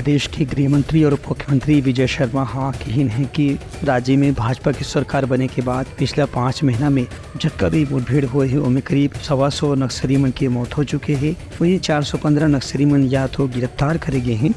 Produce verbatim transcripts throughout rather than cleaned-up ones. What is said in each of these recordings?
प्रदेश के गृह मंत्री और उप मुख्यमंत्री विजय शर्मा हा किहिन हे कि राज्य में भाजपा की सरकार बने के बाद पिछला पाँच महीना में जतका भी मुठभेड़ हुए हे, ओमे करीब सवा सौ नक्सली मन के मौत हो चुके हे। वहीं चार सौ पन्द्रह नक्सली मन या तो गिरफ्तार करे गए हे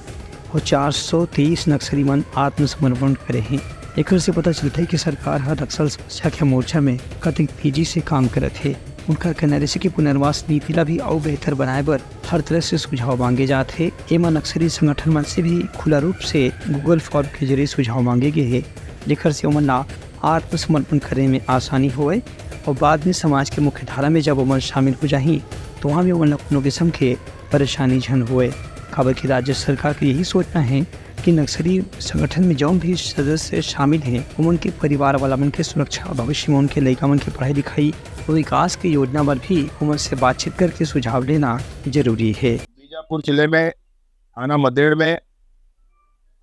और चार सौ तेईस नक्सली मन आत्मसमर्पण करे हे। एकर से पता चलथे कि सरकार ह नक्सल समस्या के मोर्चा में कतेक तेजी से काम करत हे। उनकर कहना रहिसे कि पुनर्वास नीति ला भी अउ बेहतर बनाए बर हर तरह से सुझाव मांगे जात हे। एमा नक्सली संगठन मन से भी खुला रूप से Google form के जरिए सुझाव मांगे गए हे, जेकर से ओमन ला आत्मसमर्पण करे में आसानी होए और बाद में समाज के मुख्य धारा में जब ओमन शामिल हो जाही, तो वहाँ भी ओमन ला कोनो किस्म के परेशानी झन होए। काबर कि राज्य सरकार के यही सोचना हे कि नक्सली संगठन में जौन भी सदस्य शामिल हे, ओमन के परिवार वाला मन के सुरक्षा, भविष्य में उनके लइका मन के पढ़ाई लिखाई और विकास के योजना बर भी ओमन से बातचीत करके सुझाव लेना जरूरी हे। बीजापुर जिले में थाना मदेड़ में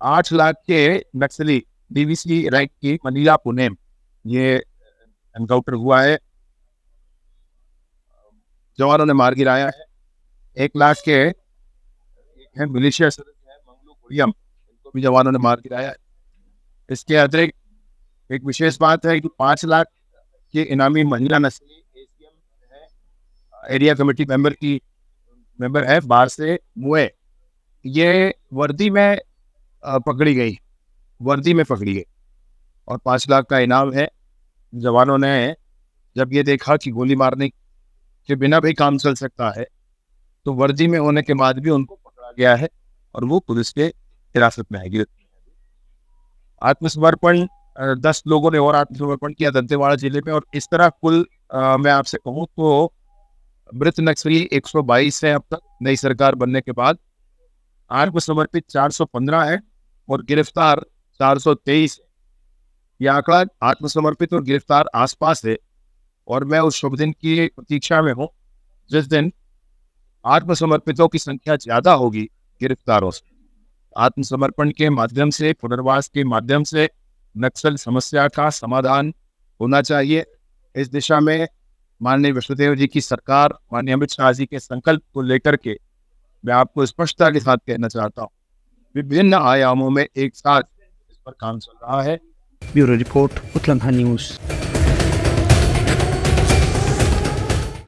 आठ लाख के नक्सली डीवीसी रैंक की मनीला पुनेम, ये एनकाउंटर हुआ है। जवानों ने मार गिराया है। एक लाख के एक है मिलिशिया सदस्य है मंगलू कुड़ियम, इनको भी जवानों ने मार गिराया है। इसके अतिरिक्त एक विशेष बात है कि पाँच लाख के इनामी महिला नक्सली एसीएम है, एरिया कमेटी मेंबर की मेंबर है बारसे मुए, ये वर्दी में अ, पकड़ी गई, वर्दी में पकड़ी गई और पाँच लाख का इनाम है। जवानों ने जब ये देखा कि गोली मारने के बिना भी काम चल सकता है, तो वर्दी में होने के बाद भी उनको पकड़ा गया है और वो पुलिस के हिरासत में है, गिरफ्त में है। आत्मसमर्पण, अ, दस लोगों ने और आत्मसमर्पण किया दंतेवाड़ा जिले में और इस तरह कुल, अ, मैं आपसे कहूँ तो मृत नक्सली एक सौ बाईस हैं अब तक नई सरकार बनने के बाद। आत्मसमर्पित चार सौ पन्द्रह है और गिरफ्तार चार सौ तेईस है। यह आंकड़ा आत्मसमर्पित और गिरफ्तार आसपास है और मैं उस शुभ दिन की प्रतीक्षा में हूँ जिस दिन आत्मसमर्पितों की संख्या ज्यादा होगी गिरफ्तारों से। आत्मसमर्पण के माध्यम से, पुनर्वास के माध्यम से नक्सल समस्या का समाधान होना चाहिए। इस दिशा में माननीय विष्णुदेव जी की सरकार, माननीय अमित शाह जी के संकल्प को लेकर के मैं आपको स्पष्टता के साथ कहना चाहता हूँ, विभिन्न आयामों में एक साथ इस पर काम चल रहा है। Bureau report, Utlangha news.